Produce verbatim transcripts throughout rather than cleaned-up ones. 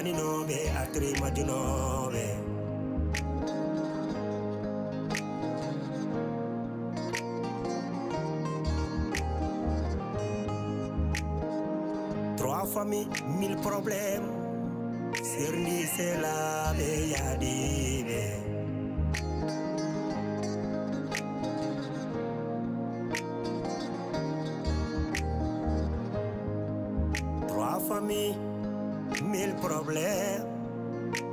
Ninooɓe, atri majjunooɓe. Trois familles, mille problèmes. Serndi selaaɓe yaadiiɓe. Trois familles, mille problèmes.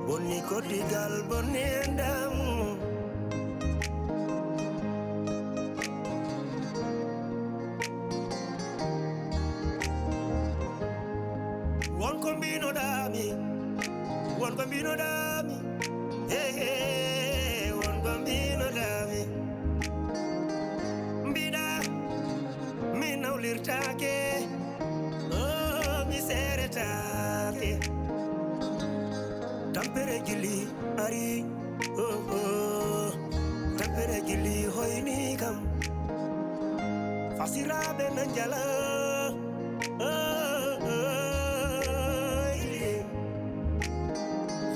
Bonni koddigal, bonni enɗam. Won ko mbinoɗaami, won ko mbinoɗaami. Hey, hey, won ko mbinoɗaami. Mbiɗa mi nawlirtaake, oh, mi seeretaake. Tampere jilli ari, oh, oh. Tampere jilli hoyni kam. Fasiraaɓe na njala, oh, oh, oh.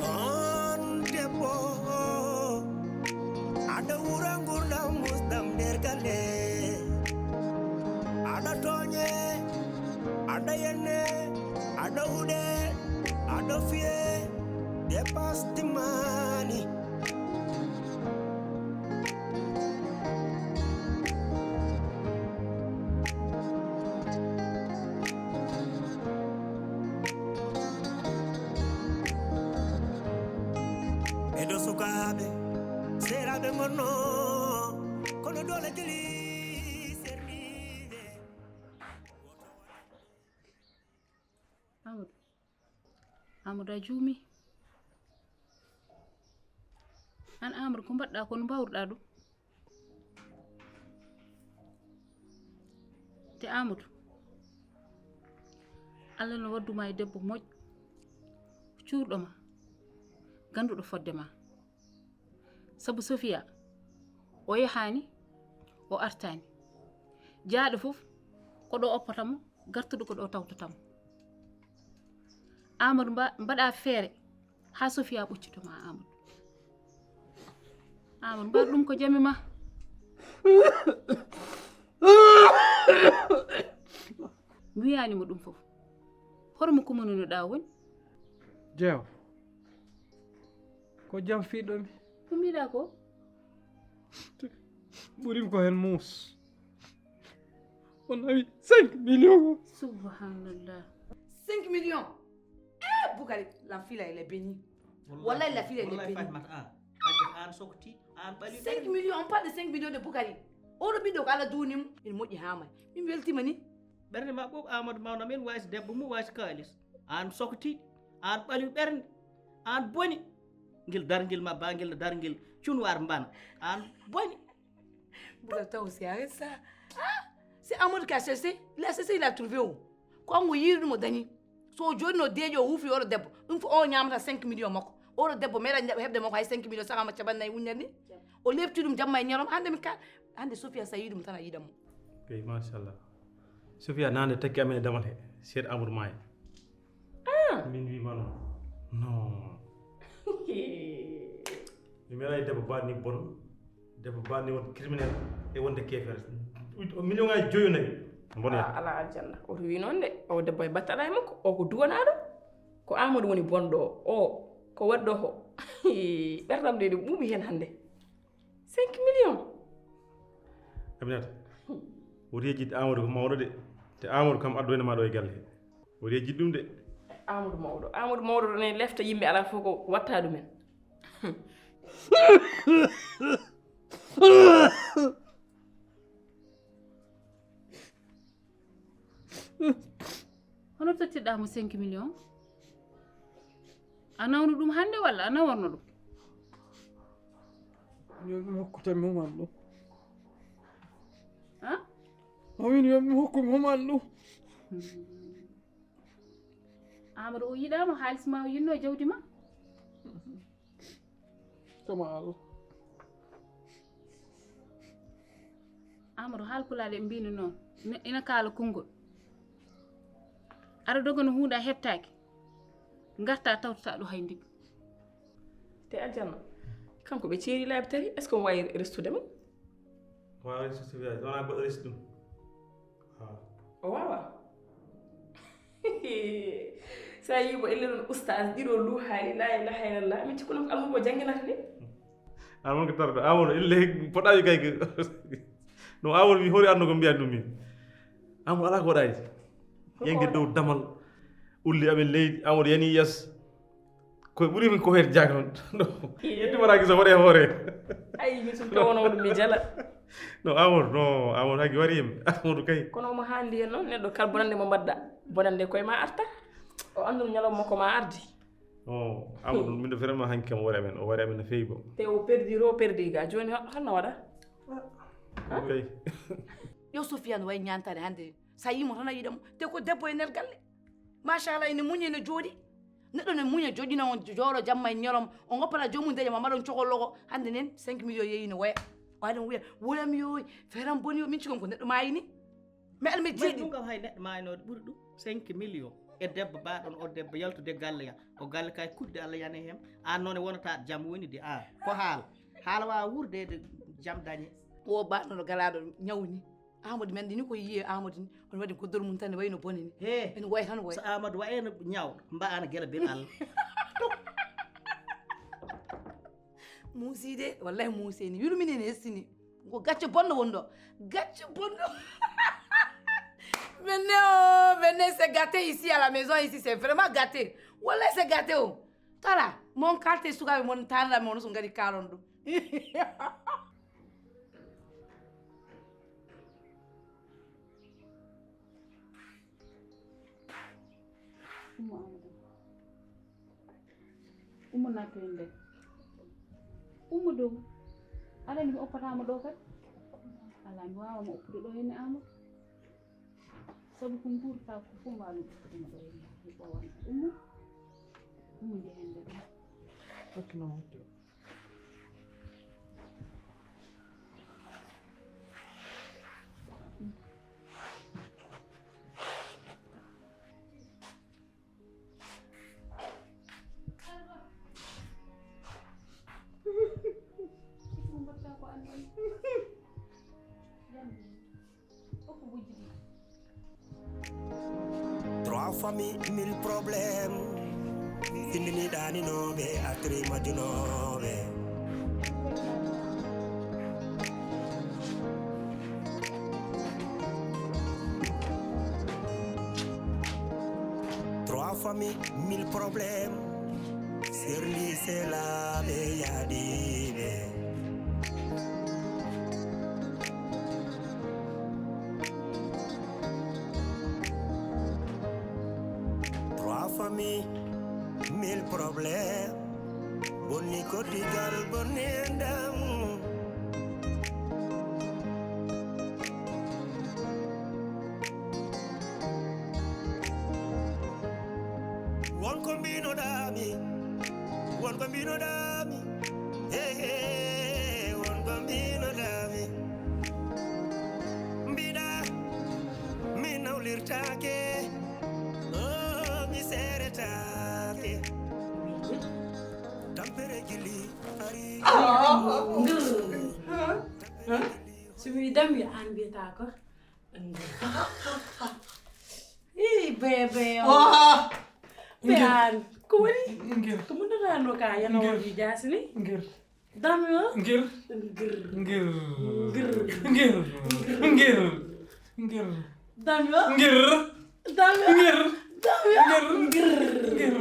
On debbo, aɗa wura ngurdam musɗam nder galle. Aɗa tooñe, aɗa yenne, aɗa huɗe, aɗa fiye, dépasse timmaani. Ɓeɗo sukaaɓe, seeraaɓe ngonno, kono doole jeli serniiɓe. Amadou, Amadou, a juumi. An Amadou, ko mbaɗɗa ko, no mbawruɗa ɗum? Te Amadou, Allah no wadduma e debbo moƴƴo, cuurɗo ma, ganduɗo fodde ma. Sabu Sofia, o yahaani, o artaani. Jaaɗo fof ko ɗo oppata mo, gartuɗo ko ɗo tawtata mo. Amadou, mba-, mbaɗa feere haa Sofia ɓoccito ma, Amadou. Amadou, mbaɗ ɗum ko jami ma. Mi wiyaani mo ɗum fof. Hoto mo kumanunoɗa woni? Jeew. Ko jam fiɗɗo mi. Ko mbiɗa ko? Ɓurim ko hen muus. O nawi cinq millions. Subhanallah. Cinq millions? Eh, Bukari, la fille, elle est bénie. Wallahi, la fille, elle est bénie. Fatimata, an. An sokti, an ɓali. Cinq millions, on parle de cinq millions de Bukari. Oɗo ɓiɗɗo ko Allah duuni mo, ina moƴƴi haa may. Min weltima ni. Ɓernde ma ɓoof, Amadou Mawna men, waasi debbo mum, waasi kaalis. An sokti, an ɓali ɓernde, an boni. Ngel darngel ma ba, ngel darngel cunwar mbana. An boni. Bukari taw si a resta. Ah, c'est Amadou qui a cherché. Il a cherché, il a trouvé o. Ko an o yiiri ɗum o dañi. So o jooɗino deeƴi o huufi oɗo debbo. Ɗum fof o ñaamata cinq millions makko. Oɗo debbo meeɗa heɓde makko hay cinq millions saka ma capanɗe nayi uññere ni. O leɓti ɗum jamma e ñalawma. Hannde mi ka-, hannde Sofia so a yii ɗum tan a yiɗan mo. Kay, machallah. Sofia nande takki amen e damal he. Seeɗa Amadou maayi. Ah! Min wi ma non. Non. Mi meeɗa e debbo baɗni bono. Debbo baɗni won criminel e wonde keefeero. Million ngaji joyi o nawi. Mbon yetta. Ala aljanna. O wi noon de. O debbo e battala e makko. O ko duwanaaɗo. Ko Amadou woni bonɗo o. O ko waɗɗo o. Ɓerdam de ɗum ɓuuɓi heen hannde. Cinq millions. Aminata. Woti yejjitde Amadou ko mawɗo de. Te Amadou kam addoyna ma ɗo e galle he. Woti yejjitde ɗum de. Amadou mawɗo. Amadou mawɗo ɗo ne lefta yimɓe alaa fof ko watta ɗumen. Hono tottirɗa mo cinq millions? A nawnu ɗum hannde walla a nawarno ɗum? Yo mi hokku tan mi human ɗum. Ha? Mamin yo mi hokku mi human ɗum. Amadou o yiɗama haalis ma o yinno e jawdi ma? Kama Allah. Amadou, haalpulaaɗo en mbino noon, ne-, ina kaala konngol. Aɗa doga no huunde a heɓtaaki. Ngarta tawtata ɗo hay ndin. Te aljanna, kanko ɓe ceeri laabi tati, est-ce que omo wawi restude mo? Wawa restude wiyaji wona goɗɗo resti ɗum. O wawa. Sa yimo elle noon oustaz ɗiɗo luhaali la ilaha illallah, min cikkuno ko almubo jannginata ni. Amon ko tarɗo amon elle poɗɗaji kay. No amon mi hori anno ko mbiyan ɗum min. Amon ala ko waɗani. Yengue dow damal. Ulli amen leydi amon yani yes. Ko ɓuri min ko hen jagnon. Yettumaraki so waɗe hoore. Ayi min sun tawono ɗum mi jala. No amon no amon hagi wari yimɓe amon kay. Kono omo handi hen noon neɗɗo kala bonande mo mbadda bonande koye ma arta. O andu ñalawma ko ma ardi. O amon ɗum min vraiment hanki kam wari amen o wari amen no fewi bo. Te o perdi ro perdi ga joni holno waɗa? Kay. Yo Sofiane way ñantare hande. Sa yimo tan a yiɗamo te ko debbo e nder galle. Machallah ene muñi ene jooɗi. Neɗɗo ne muña joƴƴina on jooɗo jamma e ñolom o goppana joomum deƴa ma mbaɗon cogollogo hande nen cinq millions yeeyi no woya. Waɗum wiya woyam yo feram boni yo min cikon ko neɗɗo maayi ni. Mais almi jeeɗi ɗum kam hay neɗɗo maaynoɗo ɓuri ɗum cinq millions e debbo baɗon o debbo yaltude galle ya o galle kay kudde Allah yani hen. An noon e wonata jam woni de an ko haala haala wawa wurdede jam dañe. O baɗnoɗo galaɗo ñawni. Amadou men ɗini ko yiye amadou ni on waɗi goddol mum tan ne wayno bone ni. He ene way tan way. So amadou wayno ñaw mba ana gela ben allah. Muusi de wallahi muusi ni yurmini ne essini. Ko gacce bonno wonɗo gacce bonno. Menne o menne c'est gâté ici à la maison ici c'est vraiment gâté. Wallahi c'est gâté o. Tala mon carte sukaɓe mon tanra mon so ngari karon ɗum. Ummu Amadou. Ummu nattoyinde. Ummu dow. Aɗa anndi mi oppataama ɗo kadi. Alaa mi waawaa mo oppude ɗo henne Amadou. Sabu ko nguurta ko fof mbaaw mi oppude mo ɗo henne. Mi ɓoowan. Ummu. Ummu njehen de ɗum. Hokkino mo. Trois familles, mille problèmes. Findini ɗaninooɓe, atri majjunooɓe. Trois familles, mille problèmes. Serndi selaaɓe yaadiiɓe. Trois familles, mille problèmes. Bonni koddigal, bonni enɗam. Won ko mbinoɗaami, won ko mbinoɗaami, hey, hey, won ko mbinoɗaami. Mbiɗa, mi nawlirtaake, oh, mi seeretaake. Tampere gili, ari. Ngir. Huh? Huh? So mi dami an mbiyata ko. Ih, bébé, oh. Ah! Be an, ko woni? Ngir. Ko mun da no ka yana wani jasini? Ngir. Dami wa? Ngir. Ngir. Ngir. Ngir. Ngir. Ngir. Ngir. Dami wa? Ngir. Dami wa? Ngir. Dami wa? Ngir. Ngir. Ngir.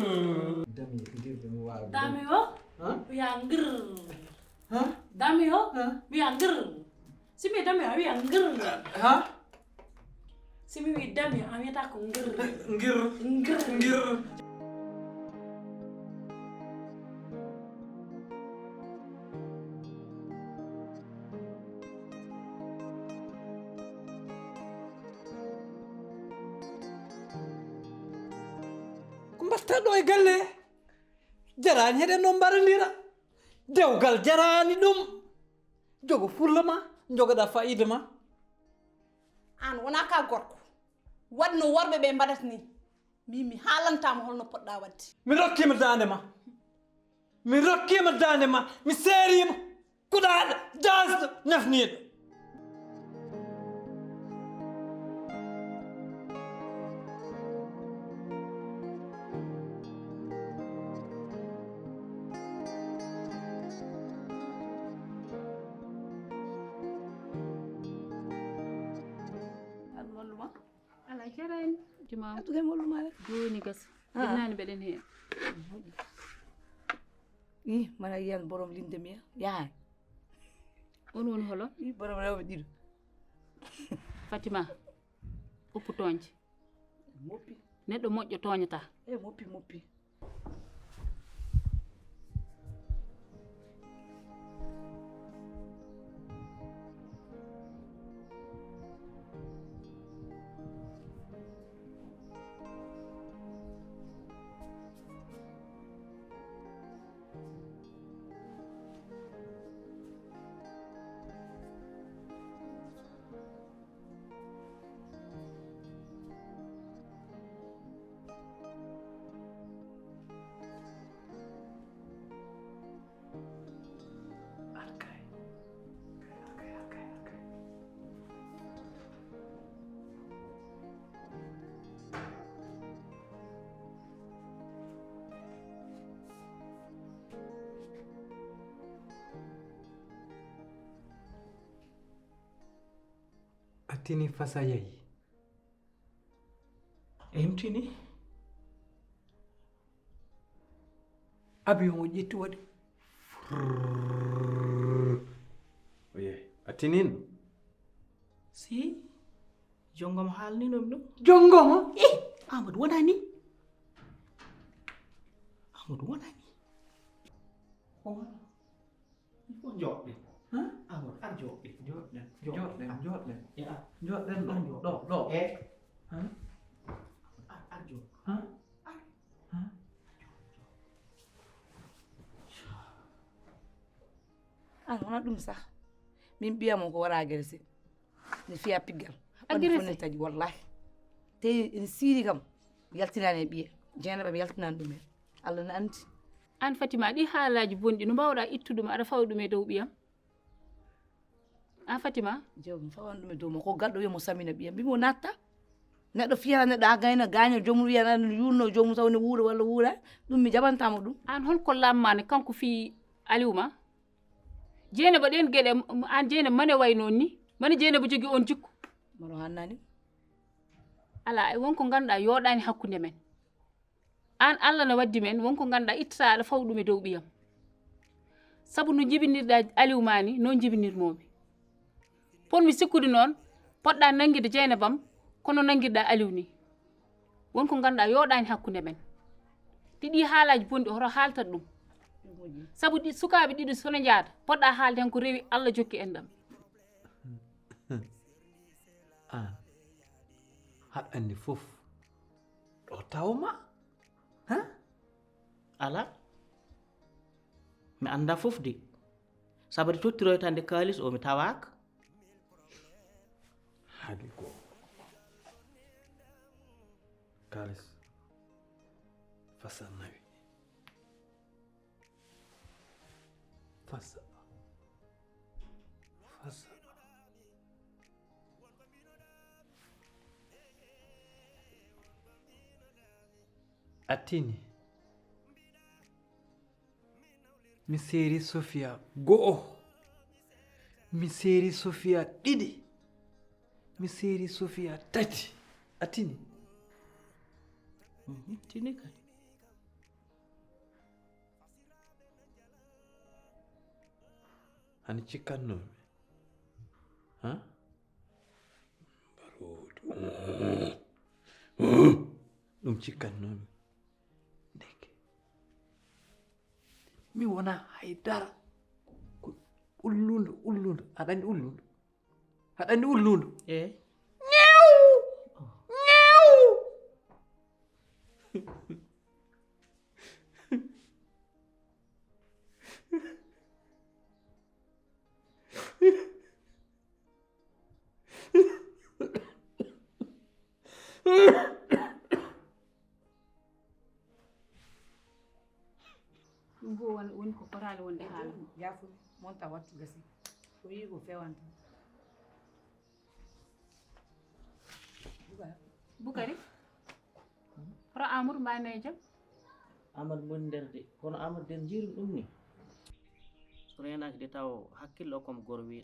Dami, ngir, dami wa. Dami wa? Huh? Ya ngir. Huh? Dami wa? Huh? Ya ngir. Si mi dami a wiya ngir. Ha? Si mi wi dami a wiyata ko ngir. Ngir. Ngir. Ngir. Ko mbatta ɗo e galle jarani heɗen noon mbaranndira dewgal jarani ɗum. Jogo fulla ma, jogoɗa fayida ma. An wona ka gorko. Waɗ no worɓe ɓe mbaɗata ni. Min mi haalantaama holno poɗɗa waɗde. Mi rokkiima daande ma. Mi rokkiima daande ma. Mi seeriima. Kuɗaaɗo, daasɗo, nafniiɗo. Almalluma. Ala jarani. Juma. Atuke molluma. Joni gas. Ah. Nani beɗen heen. I mana yiyan borom linde mi yahay. On woni holo? I borom rewɓe ɗiɗo. Fatima, uppu tooñde. Moppi. Neɗɗo moƴƴo tooñata. E moppi, moppi. A tini fasa yayi. Em tini. Avion o ƴetti waɗi. Frrrr. Oye, a tinin? Si, jongoma haalninomi ɗum. Jongoma? Eh, Amadou wonani. Amadou wonani. O wona. Il faut jooɗɗen. Hã? Amadou, ar jooɗɗen. Jooɗɗen, jooɗɗen, jooɗɗen. E ar. Jooɗɗen ɗo, ar jooɗɗen. Ɗo, ɗo. E. Hã? Ar, ar jooɗɗen. Hã? Ar. Hã? An wona ɗum sah. Min ɓiyam o ko wara agressé. Mi fiya piggal. Agressé? Wonde fof ne taƴi, wallahi. Te ene siiri kam, yaltinaani e ɓiya. Jeynaba mi yaltinaani ɗum en. Allah ne anndi. An Fatima, ɗi haalaaji bonɗi, no mbaawɗaa ittude ɗum, aɗa fawa ɗum e dow ɓiyam? An Fatima? Joom, mi fawan ɗum e dow mo. Ko galɗo wiya mo samina ɓiyam. Mbi mo natta. Neɗɗo fiyata neɗɗo, a gayna, gaaño joomum, wiya aɗa yuurno joomum, taw ne wuura walla wuura. Ɗum mi jaɓantaamo ɗum. An hol ko lammaani kanko fii Aliou ma? Jeynaba ɗeen geɗe, m-, an Jeynaba mane way noon ni? Mane Jeynaba jogii oon jikku? Maro hannani. Alaa, e won ko ngannduɗaa yooɗaani hakkunde men. Aan Allah no waddi men, won ko ngannduɗaa ittataa aɗa fawa ɗum e dow ɓiyam. Sabu no njibinirɗaa Aliou maa ni, noon njibinirnoomi. Potmi sikkude noon, poɗɗaa nanngude Jeynaba am, kono nanngirɗaa Aliou ni. Won ko ngannduɗaa yooɗaani hakkunde men. Te ɗii haalaaji bonɗi, hoto haaltat ɗum. Sabu ɗi, sukaaɓe ɗiɗo so no njaada, poɗɗaa haalde heen ko rewi Allah jokki enɗam. Aan, haɗa anndi fof ɗo tawma? Hã? Alaa. Mi anndaa fof de. Sabu de tottiroytande kaalis o mi tawaaka. Haali ko kaalis fasa nawi. Fasa. Fasa. A tini. Mi seeri Sofia go'o. Mi seeri Sofia ɗiɗi. Mi seeri Sofia tati. A tini? Mhm, tini kay. Hani cikkatnoomi. Hã? Mbaroodu. Ɗum cikkatnoomi. Ndeke. Mi wonaa hay dara. Ko ullundo, ullundo. Aɗa anndi ullundo? Aɗa anndi ullundo? Eh. Ñew! Ñew! Wonde haala. Yaafumi, monta wattu gasi. Ko yii ko fewanta. Bukari. Bukari? Hoto Amadou mbawi nayi jam? Amadou woni nder de, kono Amadou den jiirum ɗum ni. So reenaaki de taw hakkillo kom goro wiya.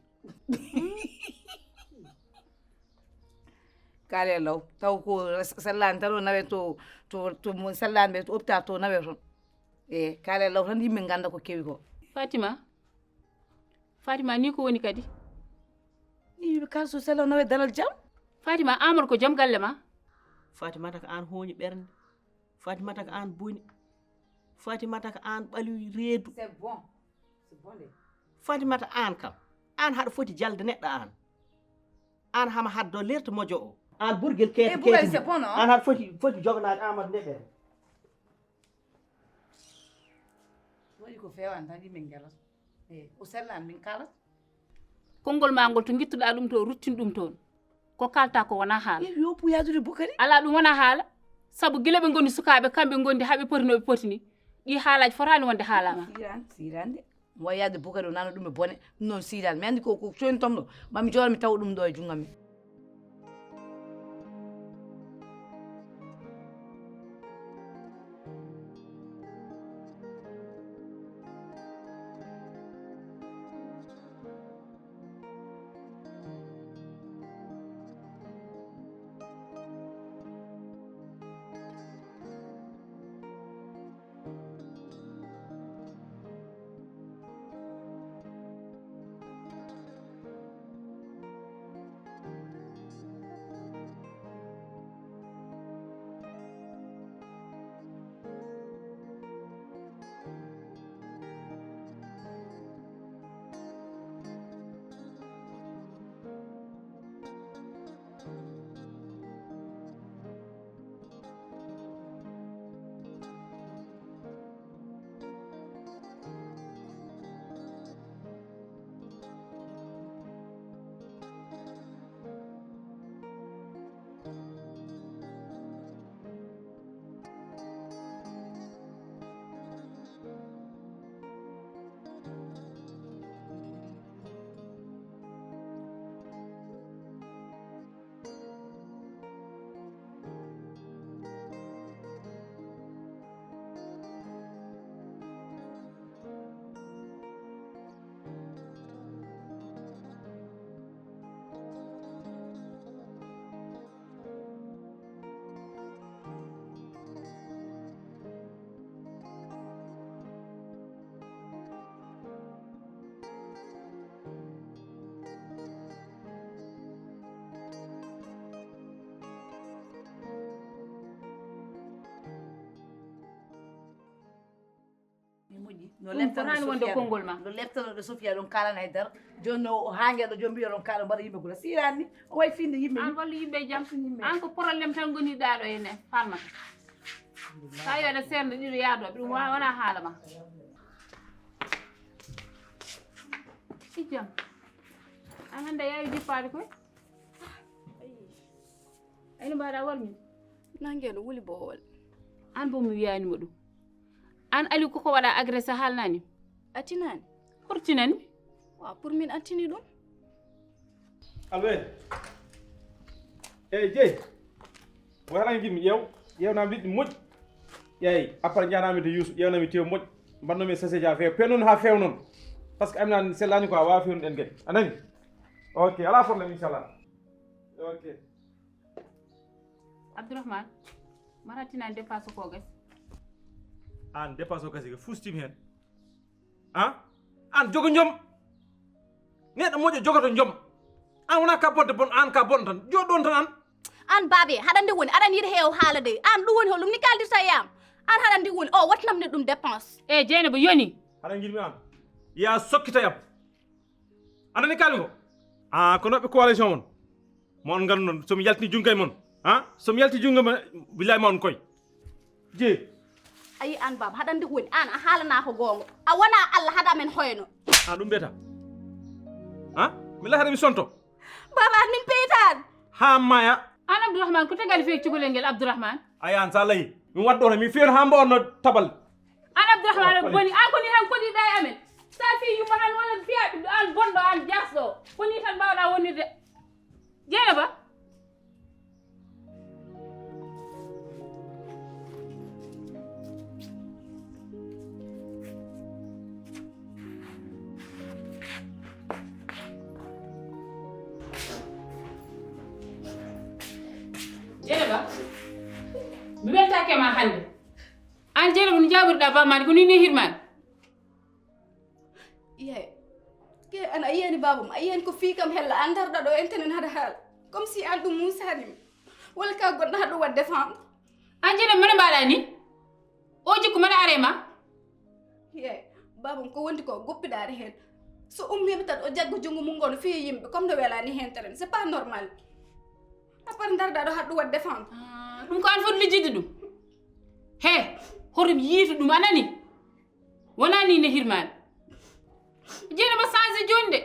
Kaale law, taw ko sellani tan o nawe to, to, to mo sellani ɓe to hôpital to nawe toon. E kaale law tan yimɓe ganda ko kewi ko. Fatima, Fatima, ni ko woni kadi? Ni wiɓe kala so sella nawe dalal jam. Fatima, Amadou ko joom galle ma? Fatimata ko an hooñi ɓernde. Fatimata ko an boni. Fatimata ko an ɓaloyi reedu. C'est bon. C'est bon de. Fatimata an kam. An haɗa foti jalde neɗɗo an. An hama haddo lerte mojo o. An burgel keeta. Eh, Bukari, c'est bon, non? An haɗa foti, foti joganaade Amadou nde ɓere. Waɗi ko fewan tan yimɓe ngelata. E o sellan min kala. Konngol ma ngol to ngittuɗa ɗum to ruttin ɗum toon. Ko kalta ko wona haala. Yo puyadude Bukari. Ala ɗum wona haala. Sabu gila ɓe ngoni sukaaɓe kamɓe ngondi haɓe poti no ɓe poti ni. Ɗi haalaaji fotaani wonde haalama. Siran, siran de. Mo yaade Bukari o nana ɗum e bone. Ɗum noon siran. Mi andi ko ko coyni tomɗo. Mami jooɗo mi tawa ɗum ɗo e junngam mi. Mi moƴƴi. No ɗum fotaani wonde konngol ma. No leptanoɗo Sofia ɗon kaalana hay dara. Jooni no o haangeɗo joom mbiyo ɗon kaala mbaɗa yimɓe gula. Siirani ni, o wayi finde yimɓe. An wallu yimɓe jam. An ko problème tan ngoni ɗaɗo ene farmata. Sa yo aɗa sernde ɗiɗo yaadoɓe, ɗum wa-, wona haala ma. I jam. An hannde a yaawi jippaade koy? Ayno mbaɗa warmi? Nange no wuli bowol. An bo mi wiyani mo ɗum. An ali koko waɗa agressé haalnani? A tinani? Hortinani? Wa pour min a tini ɗum. Alwe. Eyyi jeyi. Waɗan gimmi ƴeew. Ƴeewnami liɗɗi moƴƴi. Ƴeey après njanami to Youssou ƴeewnami tew moƴƴi. Mbannomi sachet ja feewa pe noon ha feewa noon. Par ce que amina sellani quoi wawa fewnuɗen gueɗe a nani? Ok, ala problème inchallah. Ok. Abdourahmane, maratinani dépasse ko gasi. An dépasse o gasi ko fustim hen. An? An jogo joom. Neɗɗo moƴƴo jogoto joom. An wona ka bonde bon an ka bon tan joɗɗon tan an. An baabe haɗa nde woni aɗan yiɗa heew haala de an ɗum woni holɗum ni kaldirta e am. An haɗa nde woni o watnam ne ɗum dépense. E jeynaba yoni. Haɗa jiɗmi an ya sokkita yam. Anani kali ko? Ah, ko noɓɓe coalition on. Mo on gandu non, somi yaltini jungo e mon. Ha? Somi yalti jungo ma, billahi ma on koy. Je. Ayi an baba, haɗa ndi woni an a haalana ko gonga. A wona Allah haɗa men hoyno. Ha ɗum beta. Ha? Mi lahara mi sonto. Baba an min peytan. Ha maya. An Abdourahmane ko tegal feek cugolel ngel Abdourahmane. Ayi an sa layi. Mi waddo mi fiyon ha mbo on tabal. An Abdourahmane boni an ko ni han ko di day amen. Sa fii yumma tan walla fiya an bonɗo an jasɗo. Ko ni tan mbawɗa wonirde. Jeynaba. Jeynaba. Mi weltake ma hannde. An Jeynaba no jaabirɗa bammaɗi ko ni nehirmani. Yaye, ke an a yiyani babam, a yiyani ko fii kam hella an darɗa ɗo enten en haɗa haala. Comme si an ɗum musanima. Walla ka goɗɗo haɗa ɗum waɗde fam. An Jeynaba mbaɗa ni? O jikku mbaɗa are ma? Yaye, babam ko wondi ko goppiɗaare hen. So ummiima tan o jagga junngo mum ngo no fii yimɓe comme no welani hen tan. C'est pas normal. À part darɗa ɗo haɗa ɗum waɗde fam. Ah, ɗum ko an foti lijjidde ɗum. He, hoto mi yiitu ɗum a nani? Wonaa nii nehirmaani. Jeynaba changé jooni de.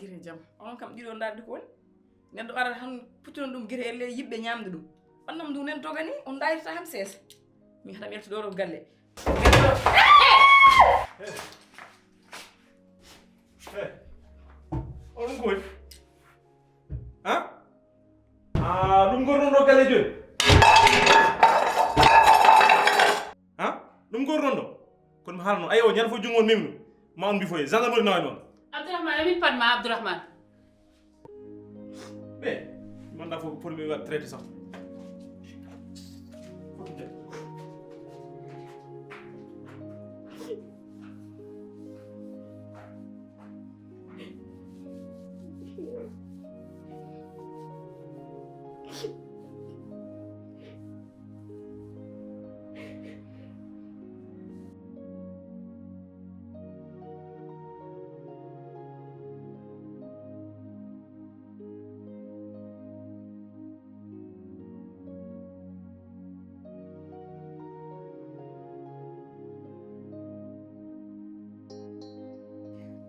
Gire jam. Onon kam ɗiɗo ndaarde ko woni? Neɗɗo ara tan puttino ɗum gite e ley yiɓɓe ñaamde ɗum. Ɓannam ndu nen dogani, on ndaarita kam seesa. Mi haɗa mi yalti ɗo ɗo galle. Hey. On ɗum ko woni? Ha? Ah, ɗum gorɗon ɗo galle jooni? Ha? Ɗum gorɗon ɗo? Kono mi haalano, ayo, ñande fof junngo on memno. Ma on mbifoye, gendarmerie nawa noon. Abdourahmane, amin paɗ ma Abdourahmane. Ɓe, manda fof pour mi waɗ traité sax.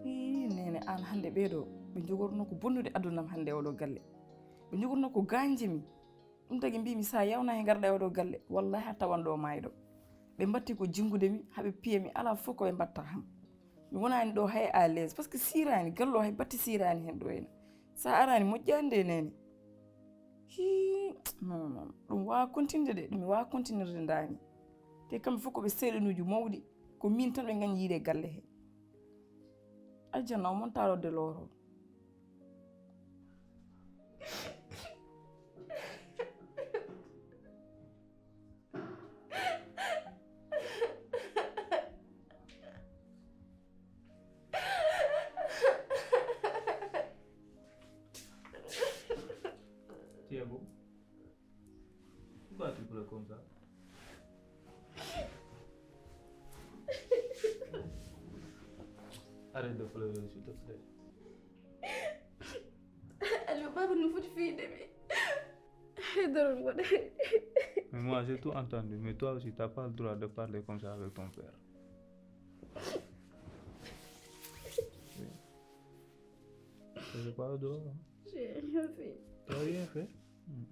Ii, neene, aan hannde ɓee ɗoo, ɓe njogorno ko bonnude aduna am hannde e oo ɗoo galle. Ɓe njogorno ko gaañde mi. Ɗum tagi mbiimi, so a yawnaa he ngarɗaa e oo ɗoo galle, wallaahi a tawan ɗoo maayɗo. Ɓe mbatti ko jinngude mi, haa ɓe piya mi, alaa fof ko ɓe mbatta kam. Mi wonaani ɗoo hay à l'aise, parce que siiraani, galle o hay batte siiraani heen ɗoo heen. So a araani moƴƴaani nde, neene. Hii, non, non, ɗum waawaa continude de, ɗum waawaa continude ndaani. Te kamɓe fof ko ɓe seeɗanuuji mawɗi, ko miin tan ɓe ngañi yiide e galle he. Aljanna o mon taarode looro. Thiago, pourquoi tu pleures comme ça? Arrête de pleurer, s'il te plaît. Aliou, baaba no foti fiyde mi. Doron waɗa. Mais moi, j'ai tout entendu. Mais toi aussi, t'as pas le droit de parler comme ça avec ton père. Oui. J'ai pas le droit, hein. J'ai rien fait. T'as rien fait? Hmm.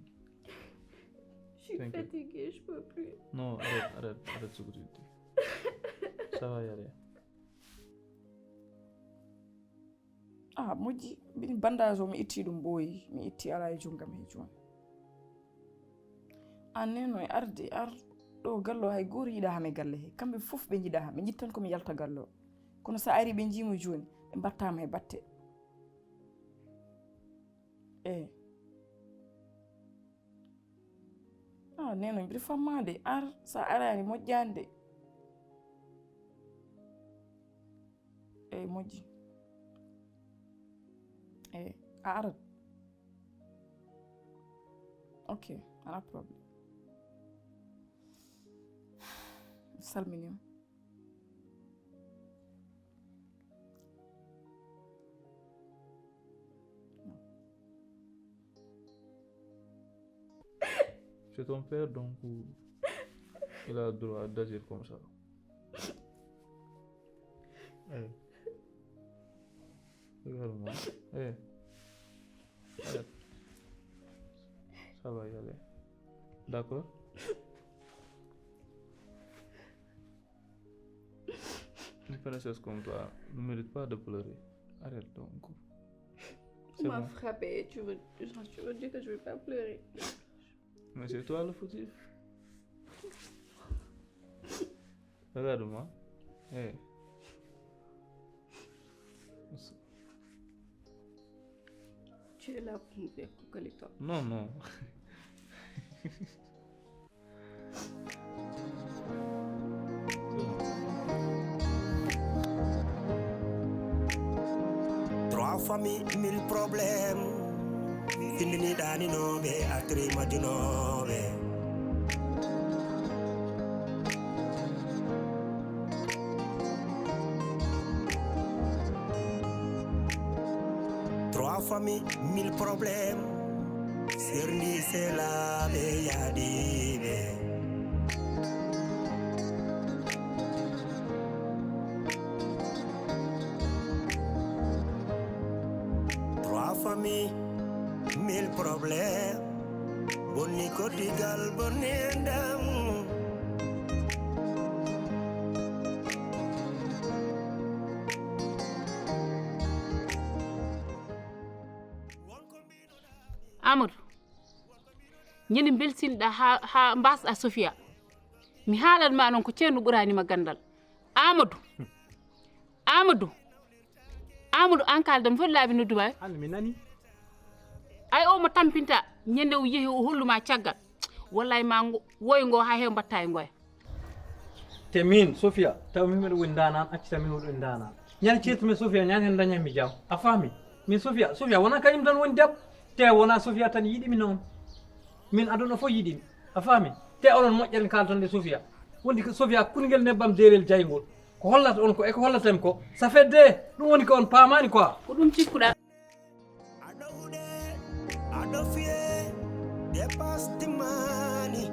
Je suis T'inquiète. Fatiguée, je peux plus. Non, arrête, arrête, arrête ce que tu dis. Ça va y aller. Ah, moƴƴi, mbiɗi bandage o mi itti ɗum ɓooyi, mi itti alaa e junngam he jooni. An neno e arde, ar ɗo galle o hay gooto yiɗaa hame galle he. Kamɓe fof ɓe njiɗaa hame, ɓe njiɗ tan ko mi yalta galle o. Kono so a ari ɓe njiimo jooni, ɓe mbattaama he batte. Eey. Ah, neno mbiɗa fammaa de, ar so a araani moƴƴaani de. Eey, moƴƴi. Eey, a arat. Ok, alaa problème. Mi salminiima. C'est ton père, donc il a le droit d'agir comme ça. Eh. Regarde-moi. Eh. Arrête. Ça va y aller. D'accord? Une princesse comme toi ne mérite pas de pleurer. Arrête donc. Tu m'as frappé, tu veux, tu veux dire que je vais pas pleurer? Mais c'est toi le fautif. Regarde-moi. Hey. Tu es là pour me faire coucou, toi. Non, non. Trois familles, mille problèmes. Findini ɗaninooɓe, artiri majjunooɓe. Trois familles, mille problèmes. Serndi selaaɓe yaadiiɓe. Trois familles, mille problèmes. Bonni koddigal, bonni enɗam. Amadou, ñande mbelsinɗa ha, ha mbasɗa Sofia. Mi haalan ma noon ko ceerno ɓurani ma gandal. Amadou. Amadou. Amadou, an kaalda mi foti laabi nodduma. Hande mi nani. Ay o mo tampinta ñande o yehi o holluma caggal. Wallahi ma ngo, woy ngo ha hew mbatta e ngoya. Te min Sofia, taw min miɗo woni ndanan, accita min miɗo woni ndanan. Ñande ceertumi Sofia, ñande hen dañanmi jam. A faami? Min Sofia, Sofia wona kañum tan woni debbo. Te wona Sofia tan yiɗimi noon. Min aduna fof yiɗimi. A faami? Te onon moƴƴere kalton de Sofia. Wondi ko Sofia kungel nebbam derel jaygol. Ko hollata on ko e ko hollatami ko. Ça fait deux. Ɗum woni ko on paamani quoi. Ko ɗum cikkuɗa. Aɗo wuɗe, aɗo fiye, dépasse timmani.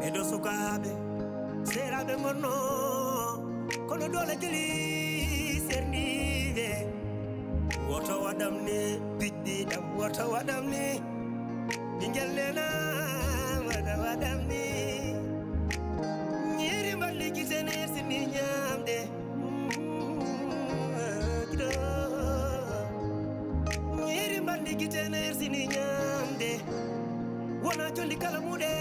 Ɓeɗo sukaaɓe, seeraaɓe ngonno, kono doole jeli serniiɓe. Woto waɗam ni, piɗɗi ɗam, woto waɗam ni. Ɓingel nena, woto waɗam ni. Ñiiri mballi gite ne sini ñamde. Gido. Ñiiri mballi gite ne sini ñamde. Wona jolli kala muɗe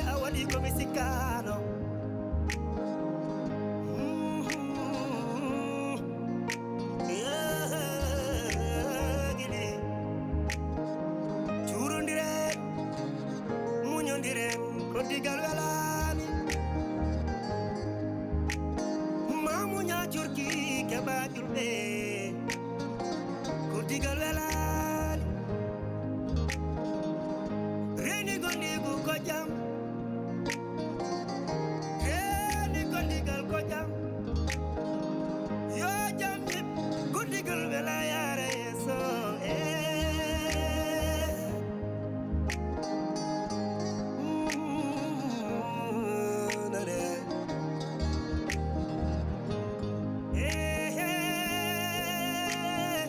a waɗi ko mi sikkano. Giɗi. Cuurondiren, muñondiren, koddigal welani. Ma muña curki keɓa julɓe, koddigal welani. Reni gondigu ko jam. Reeni golligal ko jam. Yo jam jib, golligol wela yaara yeeso. Eh. Mm, nane. Eh, eh.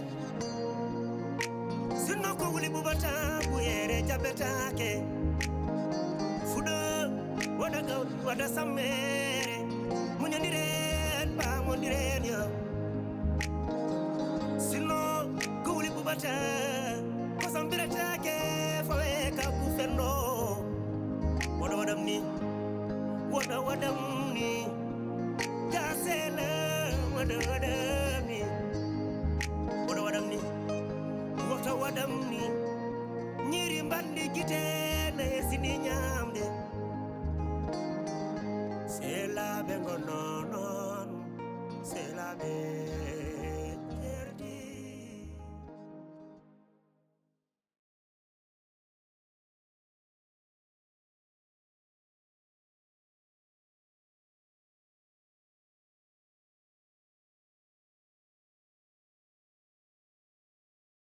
Sinno ko wuli ɓuɓata ɓuyere jaɓetaake. Fuɗo waɗa gawri waɗa sammere. Muñondiren pamondiren yo. Sinno ko wuli ɓuɓata